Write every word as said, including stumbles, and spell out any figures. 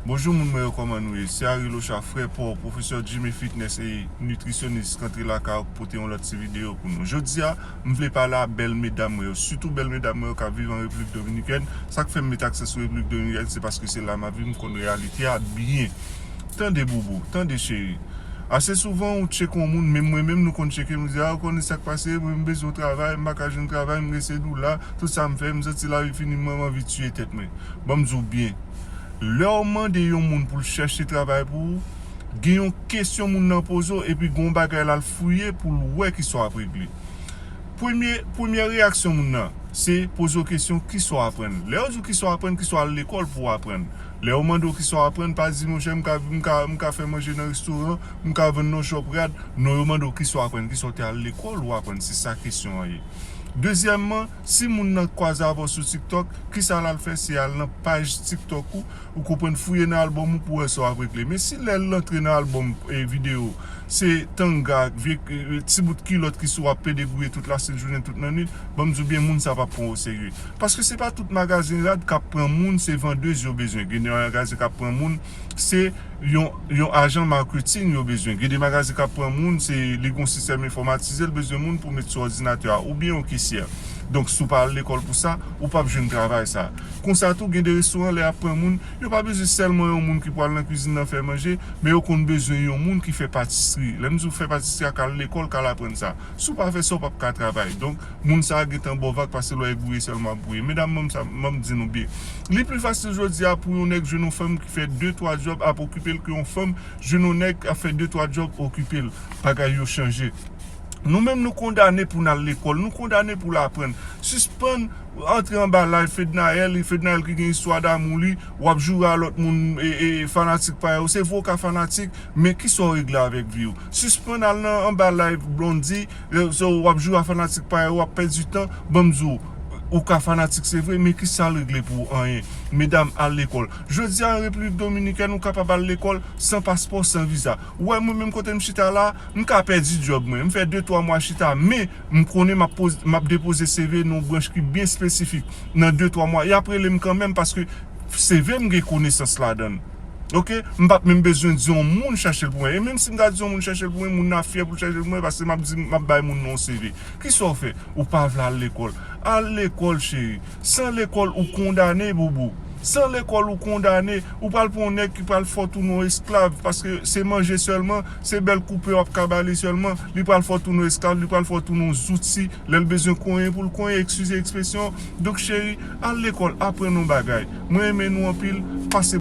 Bonjou moun mwen yo, kòman nou ye? Se Harry Locha, frè pa w, pwofesè Jimmy Fitness e nitrisyonis k antre lakay ou, k pote yon lòt ti videyo pou nou. Jodi a, m vle pale a bèl medam mwen yo, sitou bèl medam mwen yo k ap viv an Repiblik Dominikèn. Sa k fè m met aksan sou Repiblik Dominikèn, se paske se la m ap viv, m konn reyalite a byen. Tande boubou, tande cheri. Ase souvan ou tcheke yon moun, menm mwen menm nou konn tcheke, m di, "A, ou konnen sa k pase, mwen m bezwen yon travay, m pa ka jwenn travay, m rese doula, tout sa m fè, m santi lavi fini, mwen m anvi tiye tèt mwen." Ban m di w byen, lè w mande yon moun pou l chèche travay pou ou, gen yon kesyon moun nan poze w, epi gen yon bagay l al fouye pou l wè kisa w ap regle. Premye, premyè reyaksyon moun nan, se poze w kesyon, "Kisa w aprann?" Lè yo di w, "Kisa w aprann?", kisa w al lekòl pou w aprann? Lè yo mande w, "Kisa w aprann?", pa di, "Monchè, m ka, m ka, m ka fè manje nan restoran, m ka vann nan chòp rad." Non, yo mande w, "Kisa w aprann?", kisa w te al lekòl ou aprann? Se sa kesyon an ye. Dezyèmman, si moun nan kwaze avè w sou TikTok, kisa l al fè? Se al nan paj TikTok ou, ou konprann, fouye nan albòm ou pou wè sa w ap regle. Men si lè l antre nan albòm, e, videyo, se tanga, vye, e, ti bout kilòt ki sou ap pedegouye tout lasent jounen, tout lannwit, ban m di w byen, moun sa p ap pran w oserye. Paske se pa tout magazen rad k ap pran moun, se vandez yo bezwen. Gen de magazen k ap pran moun, se yon, yon ajan maketing yo bezwen. Gen de magazen k ap pran moun, se li gon sistèm enfòmatize, l bezwen moun pou met sou òdinatè a, oubyen yon kesyè. Donk, si w pa al lekòl pou sa, ou p ap jwenn travay sa. Konsa tou, gen de restoran, lè y ap pran moun, yo pa bezwen sèlman yon moun ki pral nan kwizin nan fè manje, men yo konn bezwen yon moun ki fè patisri. Lè m di w fè patisri a, k al lekòl, k al aprann sa. Si w pa fè sa, w p ap ka travay. Donk, moun sa a gentan ba w vag, paske lè w gouye sèlman ap gouye. Medam, ban m sa, ban m di nou byen. Li pi fasil jodi a pou yon nèg jwenn yon fanm ki fè de, twa djòb ap okipe l ke yon fanm jwenn yon nèg k ap fè de, twa djòb okipe l. Bagay yo chanje. Nou menm nou kondane pou n al lekòl, nou kondane pou l aprann. Sispann antre anba live Fednaelle, Fednaelle ki gen istwa damou li, w ap joure a lòt moun, e, e, fanatik pa yo. Se vre w ka fanatik, men kisa w regle avèk vi w? Sispann al nan anba live Blondy, e, so, w ap joure a fanatik pa yo, w ap pèdi tan, ban m di w, ou ka fanatik se vre, men kisa l regle pou ou? Anyen. Medam, al lekòl. Jodi a, an Repiblik Dominikèn, ou kapab al lekòl san paspò, san viza. Ou wè, mwen menm kote m chita la, m ka pèdi djòb mwen. M fè de, twa mwa chita, men m konnen m ap poz-, m ap depoze C V nan yon branch ki byen espesifik nan de, twa mwa. Y ap rele m kanmenm paske C V m gen konesans ladan l. Oke? M p ap menm bezwen di yon moun chèche l pou mwen. E menm si m ta di yon moun chèche l pou mwen, moun nan ap fyè pou l chèche l pou mwen paske m ap di, m ap bay moun nan yon C V. Kisa w fè? Ou pa vle al lekòl. Al lekòl, cheri. San lekòl, ou kondane, boubou. San lekòl, ou kondane. Ou pral pran yon nèg ki pral fè w tounen yon esklav, paske se manje sèlman, se bèl koupe w ap ka ba li sèlman. Li pral fè w tounen yon esklav, li pral fè w tounen yon zouti. Lè l bezwen konyen pou l konyen, eskize ekspresyon. Donk, cheri, al lekòl, aprann yon bagay. Mwen renmen nou anpil, pase